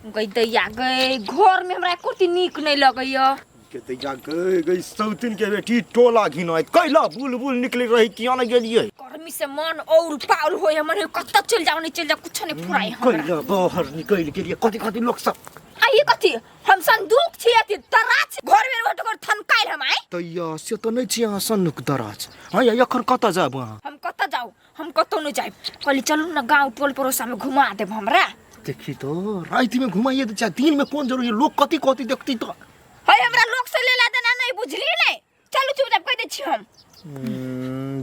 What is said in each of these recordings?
गई दैया गई घर में हमरा एको रत्ती नीक नहीं लगैया। के दैया गई गई सौतिन के बेटी टोला घिनाइत कैला बुलबुल निकली रही किया नहीं गेलिए। गर्मी से मन औल पाउल होय मन कत चल जाओ नहीं चल जाओ कुछ नहीं फुराई हमरा। कैला बाहर निकल गेलिए कथी कथी लोग सब आ ये कथी हम संदूक छी अथी तराच घर में रोट कर थनकाइल हम आइ। तैया से तऽ नहि छी अहाँ सन्नुक दराज। हाँ या एखन कतऽ जायब अहाँ? हम कतऽ जाउ? हम कतौ नहीं जायब। कहली चलू ना गांव टोल पड़ोसा में घुमा देब हमरा। देखी तो राति में घुमाइए दै छै, दिन में कोन जरूरी, लोग कथी कथी देखती तो। है हमरा लोग से लेला देना नहीं बुझली नहीं। चलू चुपचाप कह दै छी हम।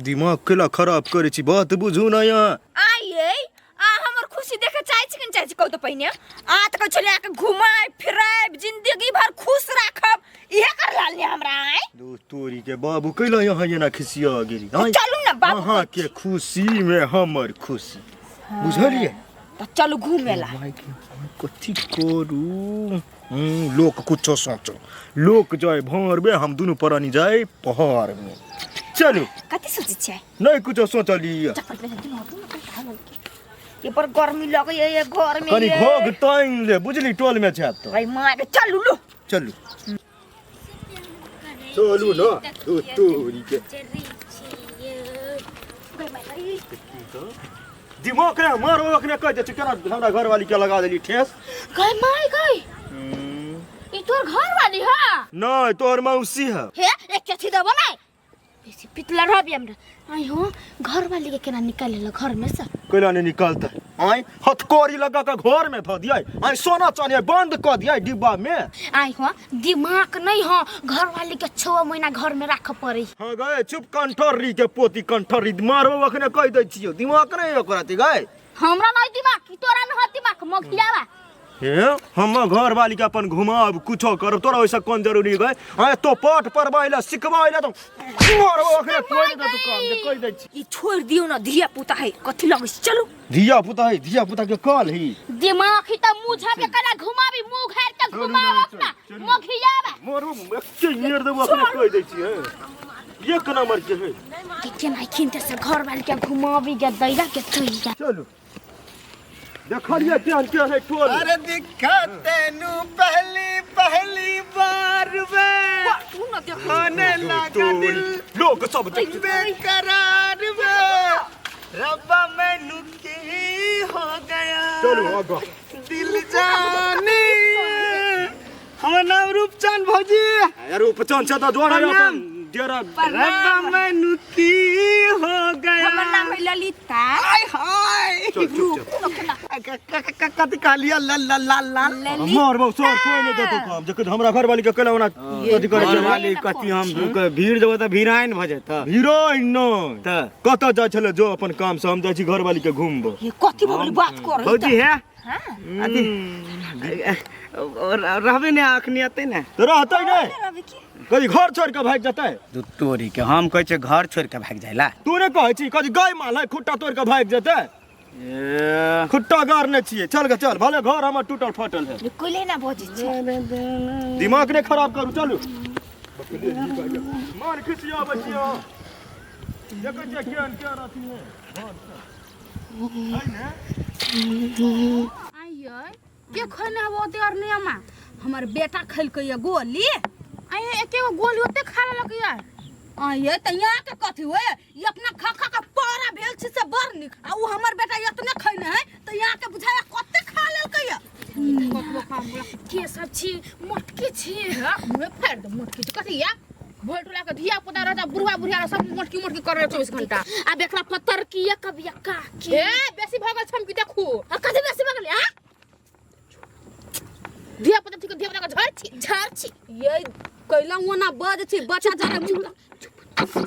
दिमाग केला खराब करै छी, बात बुझू ना यहाँ। आइए आ हमर खुशी देखे चाहै छी कि नहीं चाहै छी कहू तो पहिने। आ तऽ कहै छलियै आके घुमाय फिरायब जिंदगी भर खुश राखब इहे कर लाल ने हमरा आइ। दू तोरी के बाबू कैला यहाँ एना खिसिया गेली? तऽ चलू ना बाबू। अहाँ के खुशी में हमर खुशी। बुझलियै? तऽ चलू घूमे ला। माय के, कथी करू? लोक कुछो सोचो, लोक जाय भोर में, हम दुनू प्राणी जाय पहाड़ में। चलू। कथी सोचै छियै? नहीं कुछो सोचलियै। चप्पल पहिन दुनू हाथ में कहीं खाना के। ये पर गर्मी लगै ये घर में। कनी घोघ तानि ले बुझली, टोल में जायब तऽ। भाई माँ के चलू लो। चलू चलू ना तू तोरी के दिमाग रे मारो अखने कह दे केना हमरा घर वाली के लगा देली ठेस। गई माय गई ई तोर घर वाली है? नहीं तोर मौसी है। हे एक चथी देबो नै बेसी पितला रहबी हमरा। आई हो घर वाली के केना निकाल लेलो घर में से? केना नहीं निकालता? आई हथकड़ी लगा के घर में ध दिया, आई सोना चांदी बंद कर दिया डिब्बा में। आई हो दिमाग नहीं हो, घर वाली के 6 महीना घर में राख पड़ी। हां गए चुप कंठरी के पोती कंठरी मारबो अखने कह दै छियो, दिमाग नहीं ओकरा ती गए। हमरा नहीं दिमाग की तोरा न हो दिमाग मखियावा। हे हम घर वाली के अपन घुमाब कुछो करब तोरा ओइसा कोन जरूरी गए? हां तो पाठ पढ़बाइला सिखबाइला तो मारबो अखने कोई दे तू काम जे कह दै छी। ई छोड़ दियो ना धिया पुता है कथि लगै छै? चलू। धिया पुता है, धिया पुता के कल ही दिमाग ही त मुंह झाप के कना घुमाबी, मुंह घेर के घुमाबक ना मखियावा। मारबो एके मेर देबो अखने कह दै छी। हे एक नंबर के है के केना खिनते से घर वाली के घुमाबी के दैला के थइया। चलू देखलिए केहन केहन है टोल। अरे दिखा तेनू पहली पहली बार में तू न देख होने लगा दिल लोग सब देखते बेकरार में, रब्बा मैनू की हो गया। चलू आगा दिल जाने। हमर नाम रूपचंद भौजी। यार रूपचंद छै त जोड़ा अपन डेरा। रब्बा मैनू की हो गया। हमर नाम है ललिता। हाय हाय चल चुप चल। कथी कहलियै? ल ल ला ला मारबो सर कोई नहीं देतो काम जखन हमरा घर वाली के केला ओना कथी करे घर वाली कथी हम भीड़ देबो त भीड़ाइन भ जेतै। भीड़ाइन नै त कत जाय छले जो अपन काम से, हम जाय छी घर वाली के घुमबो। ये कथी भगली बात कर भौजी है हां अथी रहबे ने अखनी अतै ने त रहतै नै कभी घर छोड़ के भाग जतै। दू तोरी के हम कहै छै घर छोड़ के भाग जाइला। तू ने कहै छी कभी गाय माल है खुट्टा तोड़ के भाग जतै। ए खुट्टा गाड़ने छियै चल गे चल, भले घर हमर टूटल फटल है। कोइले ना बजै छै। दिमाग ने खराब करू चलू। मान खिसिया बचिया देखै छियै केहन केहन अथी है। आइयै के खैने हबो ओते और नियमा हमर बेटा खैलकै ये गोली। आइए एके गो गोली ओते खा लेलक ये। आइए त यहाँ के कथी होए ई अपना खा खा के पारा भेल छै से बड़ नीक, आ उ हमर बेटा एतने खैने है त यहाँ के बुझाया कते खा लेलकै ये। के सब छी मोटकी छी हां मुंह फाड़ दे मोटकी छी कथी या भोल टोला के धिया पुता रहता बुढ़वा बुढ़िया सब मोटकी मोटकी कर रहे 24 घंटा। अब एकरा पत्थर की ये कभी का की ए बेसी भगल छम की देखू। आ कथी बेसी भगल हां धिया पुता ठीक धिया पुता के झड़ छी झड़ छी ये कैला ओना बज छी बच्चा जरा मुंह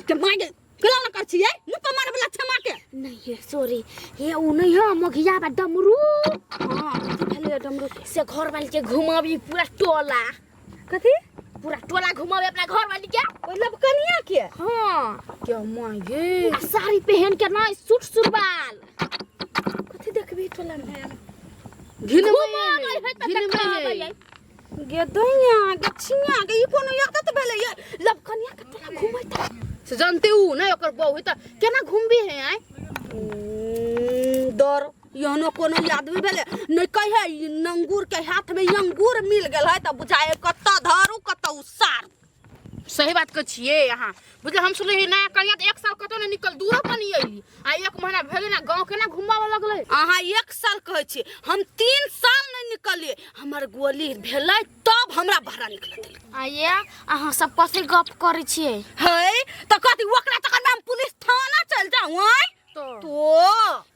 के मांगे कैला ना कर छी ये मुंह पर मारे वाला छमा के नहीं ये सॉरी ये उ नहीं है मघिया बा डमरू। हां भेले डमरू से घर वाली के घुमाबी पूरा टोला। कथी पूरा टोला घुमाबी अपना घर वाली के मतलब कनिया के। हां के मांगे आ साड़ी पहन के ना सूट सुरवाल कथी देखबी टोला में घिन में गे दैया गे छिया गे ई कोनो आदत भेलै ये लब कनिया के टोला घुमैत से जानते उ नै ओकर बहु त केना घुमबी है आइ डर एहनो कोनो आदमी भेलै नहि कहे ई नंगूर के हाथ में अंगूर मिल गेल है तऽ बुझाए कतऽ धरू कतऽ उसार। सही बात कहै छियै अहाँ। बुझलियै, हम सुनलियै नया कनिया तऽ 1 साल कतौ नहि निकल, दूरो पर नहि अयली, आ 1 महीना भेलै ना गाँव केना घुमाबऽ लगलै। अहाँ 1 साल कहै छियै, हम 3 साल नहि निकललियै, हमर गोली भेलै तब हमरा भाड़ा निकल देलकै। आये अहाँ सब कथी गप करै छियै? है तऽ कथी ओकरा तखन हम पुलिस थाना चलि जाउ आँय? तो तो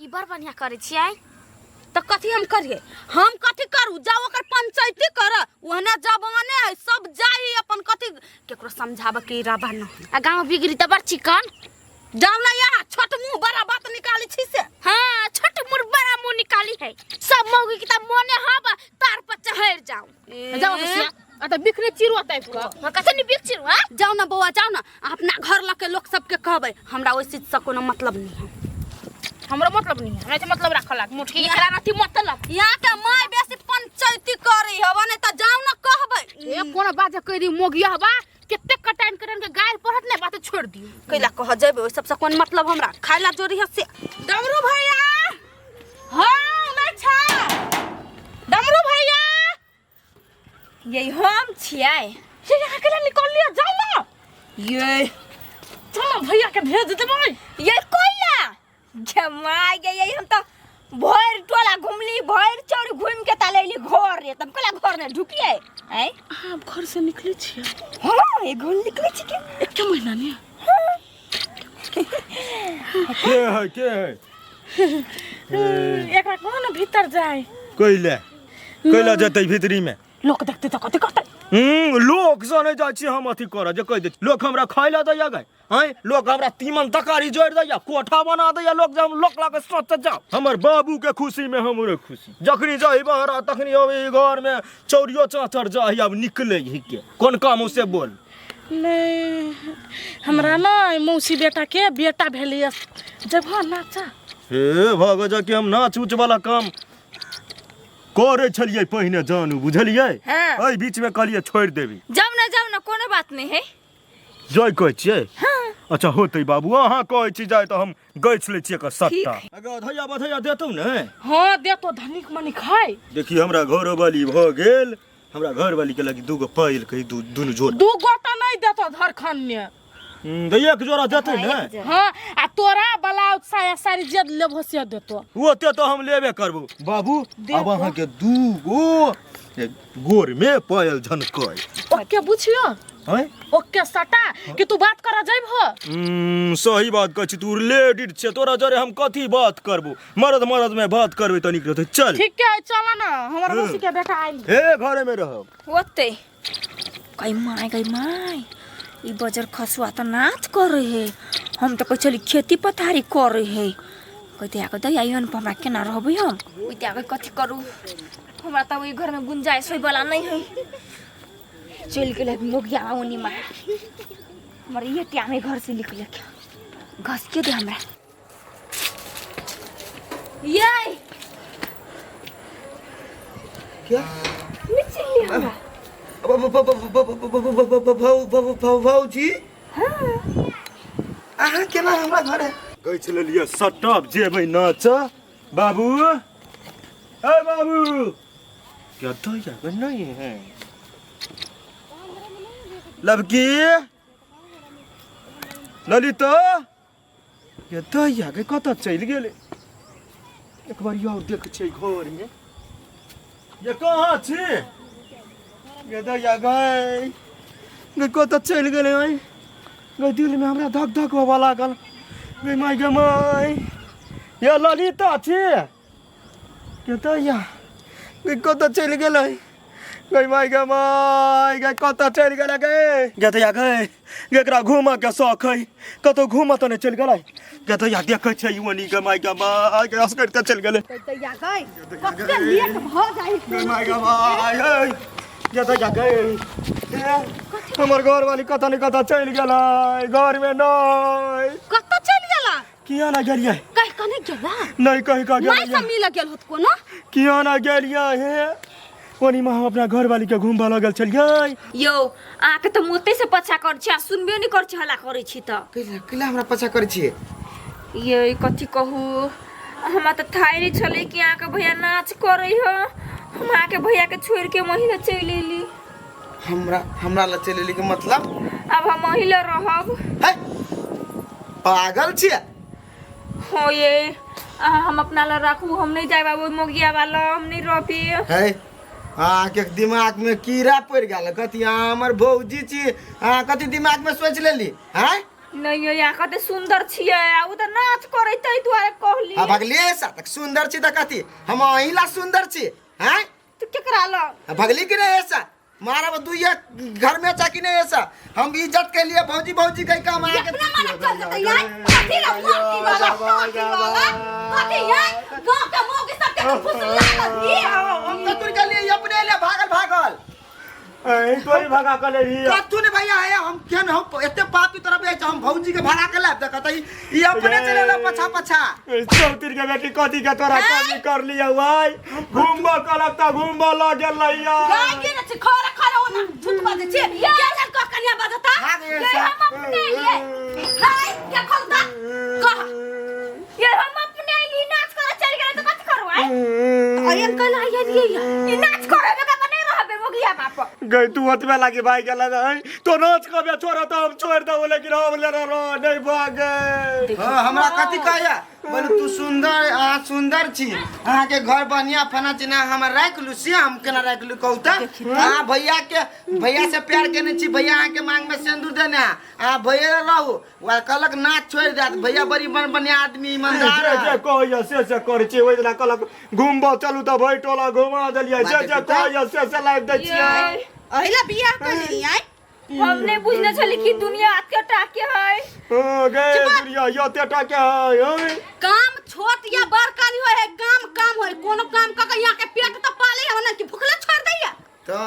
ई बड़ बढ़िया करै छियै। तऽ कथी हम करियै? हम कथी करू? जाउ ओकर पंचायती कर, ओहने जवाने है सब जाही अपन कथी केकरो समझाबऽ के इरादा न। आ गाँव बिगड़ी तऽ बड़ चिकन। जाउ ना यहाँ छोट मुँह बड़ा बात निकाली छी से। हाँ छोट मुँह बड़ा मुँह निकाली है, सब मौगी के तऽ मोने हब तार पर चढ़ जाउ। जाउ हसिया, आ तऽ बिखरे चिड़ुआ टाइप के। हाँ, कथी नहीं बिख चिड़ुआ? जाउ ना बौआ जाउ ना, अपना घर लऽ के लोक सबके कहबै हमरा ओहि चीज से कोनो मतलब नहीं है। हमरा मतलब नहीं है, हमरा से मतलब राखल है मुटकी के खेला रहती मतलब। यहाँ के माय बेसी पंचायती करी हवा नहीं तऽ जाउ ना कहबै। ए कोनो बात जे कहि दी मोगिया हवा कते कटाइन करन के गायर पढ़त नहीं बात छोड़ दियो। कैला कह जेबै ओहि सबसे कोन मतलब हमरा खाइला जोरी है से। डमरू भैया हाँ नहीं छा डमरू भैया ये हम छियै। ये यहाँ के निकल लिया जाओ ना। ये चलो भैया के भेज देबै। ये कोइला जमा गे, ये हम तो भरि टोला घुमली, भरि चौरी घुमि के ताले अइली घर रे, तब कोला घर ने ढुकिए आँय? अहाँ आब घर से निकले छियै? हाँ, ये घर निकले छियै। एक महीना ने? के है, के है? एकरा कहो ना भीतर जाए। कैला कैला जेतै भीतरी में? लोक देखते तऽ कथी कहतै? लोक से नहीं जाइ छी हम अथी करऽ जे कहि दै लोक हमरा खाइ लए दैया गए आँय, लोक हमरा तीमन तरकारी जोड़ि दैया, कोठा बना दैया, लोक जे हम लोक लऽ सोच जाउ। हमर बाबू के खुशी में हमरो खुशी, जखनी जाही बहरा तखनी अबै घर में चौरियो चाचर जाही अब निकले ही के कोन काम से बोल। नहीं हमरा ना मौसी बेटा के बेटा भेलिए जब हाँ नाचा। हे भगव जा कि हम नाच उच वाला काम करे छलियै पहिने जानू, बुझलियै? हाँ। एहि बीच में कहलियै छोड़ि देबी। जाउ ना जाउ ना कोनो बात नहीं है। जय कहै छियै? हाँ। अच्छा होतै बाबू, अहाँ कहै छी जाय तऽ हम गछि लै छियै एकर सट्टा। ठीक। अगर अधैया बधैया देतौ ने? हाँ देतो, धनिक मनिक है। देखी हमरा घरवाली भऽ गेल, हमरा घरवाली के लगी दूगो पायल कही दुनू जोड़ा। दू गोटा नहीं देतो धरखन ने। तऽ एक जोड़ा देतै ने? हाँ, आ तोरा ब्लाउज साया साड़ी जे लेबहो से देतो। ओते तऽ हम लेबे करबो बाबू। अब अहाँ के दूगो गोर में पायल झनकै। ओके बुझियो? हैं? ओके सटा कि तू बात कर जइबहो? सही बात कहै छी, तू लेडीज छे, तोरा जरे हम कथी बात करबो, मरद मरद में बात करबे त नीक रहतै। चल ठीक है चल ना, हमर मौसी के बेटा आइल। हे घरे में रहब ओते। गई माय गई माय, ई बजर खसुआ त नाच करे है, हम त कहै छली खेती पथारी करे है, कहते आके दै आइयन पर हमरा केना रहबै हम, ओते आके कथी करू, हमरा त ओइ घर में गुंजाइश होय वाला नहीं है। चल गेलै मोगिया ओनी मा, हमर ये टाइम घर से निकले के घस के दे हमरा। ये क्या निचली हमरा भौजी? हाँ। अहाँ केना हमरा घर है? गछि लेलियै सटप जेबै नाच बाबू। ए बाबू क्या तो जाकर नहीं है लबकी ललिता ये तो आगे कतऽ चलि गेलै? एक बार और देख छै घर में ये कहाँ छी? ये तो आगे गे कतऽ चलि गेलै? ओइ गे दिल में हमरा धक धक होबऽ लागल। गे my गे my, ये ललिता छी? ये तो या गे कतऽ चलि गेलै? गे my गे my, गे कतऽ चलि गेलै? गे गे तो या गे एकरा घूमऽ के शौक है, कतौ घूमऽ तऽ नहि चलि गेलै? गे तो या देखै छै ओनी गे my गे my, गे असगर तऽ चलि गेलै। दैया गई कते लेट भऽ जाइ। गे my गे my, गे तो या गे हमर घरवाली कतऽ ने कतऽ चलि गेलै, घरमे नहि। कतऽ चलि गेला? किया ना गेलियै? कहि कऽ नहि गेला? नहीं कहि कऽ माय गेलियै। से मिल गेल होत कोनो? किया ना गेलियै? हे ओनी में हम अपना घरवाली के घूमबऽ लगल छलियै। यौ अहाँके तऽ मोते से पछा करै छी आ सुनबे नहि करै छी, हल्ला करै छी तऽ। कैला कैला हमरा पछा करै छियै? ये कथी कहू, हमरा तऽ थारी छलै कि अहाँके भैया नाच करै ह। हम अहाँके भैया के छोड़ के महिला चलि अयली। हमरा हमरा ला चलि एली के मतलब? अब हम महिला रहब। है पागल छियै? हो ये अहाँ हम अपना ला राखू, हम नहीं जाए बाबू मोगिया वाला, हम नहीं रहबी। है अहाँके दिमाग में कीड़ा पड़ि गेल कथी? अहाँ हमर भौजी छी, अहाँ कथी दिमाग में सोचि लेली? हैं नहीं ये अहाँ कते सुंदर छियै, आ उ तऽ नाच करै ताहि दुआरे कहली। आ भगलियै सा तक सुंदर छी तऽ कथी हम अहीं ला सुंदर छी? हैं तू केकरा ला आ भगली कि नहीं ऐसा मारब दुइया घर में चा कि नहीं ऐसा हम इज्जत के लिए भौजी भौजी कह के हम अहाँके अपना माने चल जतै यार। कथी ला माटी वाला माटी वाला कथी यार? गांव के मौगी सब के फुसला लगी। हम तो तुर के लिए अपने लिए भागल भागल। ए तोरी भगा के ले ही कथू ने भैया है हम केन हम एते पापी तरफ जाय हम भौजी के भाड़ा के लाब देखत ई अपने चले ला पछा पछा। चौतिर के बेटी कथी के तोरा कमी कर लिया भाई? घूमबो कलक त घूमबो ल गेल लैया। गाय के न छै खरा खरा ओना झूठ बाजै छै। के लड़का कन्या बाजता? भाग ये ऐसा। हम अपने लिए हाय के खोलता कह। ये हम अपने लिए नाच करे चल गेलै त कथी करबै? अयन कहला आइए लिए ई नाच करे बेका त नहीं रहबे मोगिया बाप। गई तू ओतबे लागी भाई गेल है तो नाच कबे छोड़ त हम छोड़ दो, लेकिन हम ले रह नहीं भागे। हाँ हमरा कथी कहया? बोलू तू सुंदर, अहाँ सुंदर छी, अहाँ के घर बढ़िया फना चिना हमर राख लू से हम केना राख लू कहू त? अहाँ भैया के भैया से प्यार केने छी, भैया अहाँ के मांग में सिंदूर देने, अहाँ भैया रहू वा कहलक नाच छोड़ देत। भैया बड़ी बन बढ़िया आदमी ईमानदार जे जे है। कहैया से से करै छियै। ओहि दिना कहलक घुमबो चलू तऽ भरि टोला घुमा देलियै। जे जे कहैया से से लाबि दै छियै। अहिला बियाह कली आइ हम नहीं बुझने छली कि दुनिया एते टा के है। हँ, गे दुनिया एते टा के है। हँ। काम छोट या बड़ नहीं होय है, काम काम होय। कोनो काम क के यहाँ के पेट तो पाले हो ना कि भुखले छोड़ दैया। तो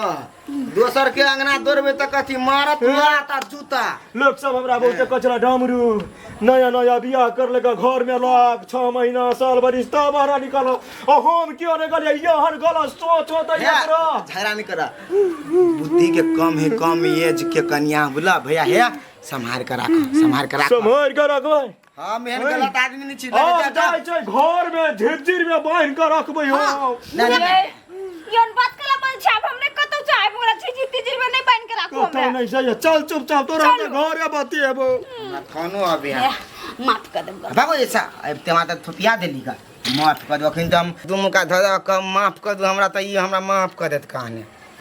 दोसर के अंगना दौड़बे त कथी मारत लात आ जूता। लोग सब हमरा बहुते कचरा डामरू नया नया बियाह कर लेके घर में लाग 6 महीना साल भरि तब बाहर निकलो। आ हम क्यों नहीं गलियै? यहन गलत सोच होतै एकरा। झगड़ा नहीं करा, बुद्धि के कम है कम एज के कन्या बोला भैया हे संभाल के राख, संभाल के राख, सम्हार के रखबै। हम एहन गलत आदमी नहीं छी। हम जाइ छै घर में झिझिर में बान्हि के रखबै हम। यौन बात कला बन छै, अब हमने कतौ चाहे बोला झिझिर तिझिर में नहीं बांध के राखू कतौ हमरा। नहीं सही, चल चुपचाप तोरा हम घरे बतिएबो। खानो अभी है माफ कर देब बाबू ऐसा अब ते माता थोपिया देली का माफ कर दो। अखन त हम दू मुका धऽ कऽ माफ कर दू हमरा त ई हमरा माफ कर देत कहने।